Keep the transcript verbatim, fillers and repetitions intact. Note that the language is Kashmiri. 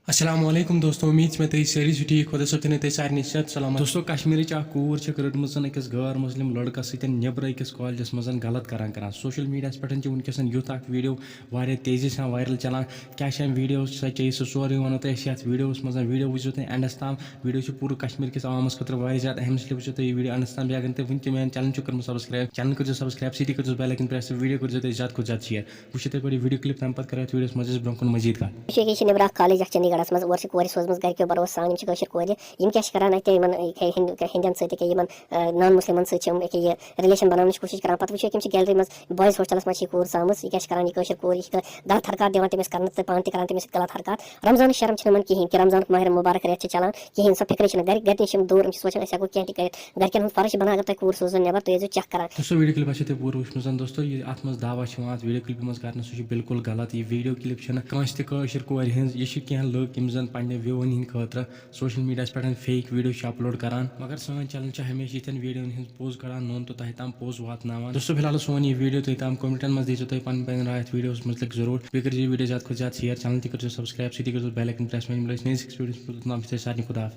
السلام علیکم دوستو، امید چھِ مےٚ تُہۍ سٲری چھِو ٹھیٖک، خۄدا صٲب تھٲینو تُہۍ سارنٕے صحت سلامت۔ دوستو، کشمیٖرٕچ اکھ کوٗر چھکھ رٔٹمٕژ أکِس غٲر مسلم لڑکس سۭتۍ نیٚبرٕ أکِس کالجس منٛز غلط کران کران۔ سوشل میڈیاہس پٮ۪ٹھ چھِ وٕنکیٚس یُتھ اکھ ویڈیو واریاہ تیزی سان وائرل چلان۔ کیٛاہ چھِ امہِ ویڈیو سۭتۍ چیٚیہِ سُہ سورُے، ونو تۄہہِ أسۍ یتھ ویڈیوس منٛز۔ ویڈیو وٕچھزیو تُہۍ اینڈس تام۔ ویڈیو چھُ پوٗرٕ کشمیٖر کِس عوامس خٲطرٕ واریاہ زیادٕ اہم، اس لیے وٕچھزیو تُہۍ یہِ ویڈیو اینڈس تام۔ بیٚیہِ اگر نہٕ تُہۍ وٕنہِ تہِ میون چینل چھُو کٔرمٕژ سبسکرایب، چینل کٔرزیو سبسکرایب، سۭتی کٔرزیو بیل آیکن پریس، ویڈیو کٔرزیو تُہۍ زیادٕ کھۄتہٕ زیادٕ شیئر۔ وٕچھِو تُہۍ گۄڈٕ یہِ ویڈیو کلپ، تمہِ پتہٕ کرو یتھ ویڈیوس منٛز أسۍ برونٛہہ کُن مزید کتھ۔ وٕچھِو، یہِ چھِ نیٚبرٕ اکھ کالج اکھ چندی گڑھس منٛز، اورٕ چھِ کورِ سوزمٕژ گرِکیو بھروسہٕ سان، یِم چھِ کٲشِر کورِ، یِم کیٛاہ چھِ کران اتہِ یِمن، یہِ، ہِند-، ہِندٮ۪ن سۭتۍ، ییٚکیٛاہ یِمن، آ، نان مسلمن سۭتۍ چھِ یِم، ییٚکیٛاہ یہِ ریلیشن بناونٕچ کوٗشش کران۔ پتہٕ وٕچھِو، یِم چھِ گیلری منٛز، بویز ہاسٹلس منٛز چھِ یہِ کوٗر ژامٕژ، یہِ کیٛاہ چھِ کران، یہِ کٲشِر کوٗر، یہِ چھِ غلط حرکات دِوان تٔمِس کرنہٕ تہٕ پانہٕ تہِ کران تٔمِس سۭتۍ غلط حرکات۔ رمضانٕچ شرم چھِنہٕ یِمن کِہینۍ کہِ رمضانُک ماہِ مُبارک رٮ۪تھ چھِ چلان کِہینۍ، سۄ فِکرٕے چھِنہٕ۔ گرِ، گرِ تہِ چھِ یِم دوٗر، یِم چھِ سونٛچان، أسۍ ہٮ۪کو کینٛہہ تہِ کٔرِتھ۔ گرِکٮ۪ن ہُنٛد فرض چھِ بنان، اگر تۄہہِ کوٗر سوزو نٮ۪بر، تُہۍ ٲسۍزیو چیک کران۔ دوستو، ویڈیو کلپ آسیو تۄہہِ پوٗرٕ وٕچھمٕژ۔ دوستو، یہِ اتھ منٛز دعویٰ چھُ یِوان اتھ ویڈیو کلپہِ منٛز کرنہٕ، سُہ چھُ بالکل غلط۔ یہِ ویڈیو کلپ چھَنہٕ کٲنٛسہِ تہِ کٲشِر کورِ ہٕنٛز، یہِ چھِ کینٛہہ لُکھ یِم زن پننہِ ویوَن ہٕنٛدِ خٲطرٕ سوشل میڈیاہس پٮ۪ٹھ فیک ویڈیو چھِ اپلوڈ کران، مگر سٲنۍ چینل چھِ ہمیشہِ یِتھٮ۪ن ویڈیون ہٕنٛز پوٚز کڑان نوٚن تہٕ تۄہہِ تام پوٚز واتناوان۔ دوستو، فی الحال سون یہِ ویڈیو تُہۍ تام، کمنٹن منٛز دیٖزیو تُہۍ پنٕنۍ پنٕنۍ راے اتھ ویڈیوس متعلق ضروٗر۔ بیٚیہِ کٔرزیو یہِ ویڈیو زیادٕ کھۄتہٕ زیادٕ شیئر، چینل تہِ کٔرزیو سبسکرایب، سۭتی کٔرزیو بیل آیکن پریس۔ وۄنۍ مِلو أسۍ نٔیِس أکِس ویڈیوس منٛز، توٚتام چھِ تۄہہِ سارنٕے خدا حافظ۔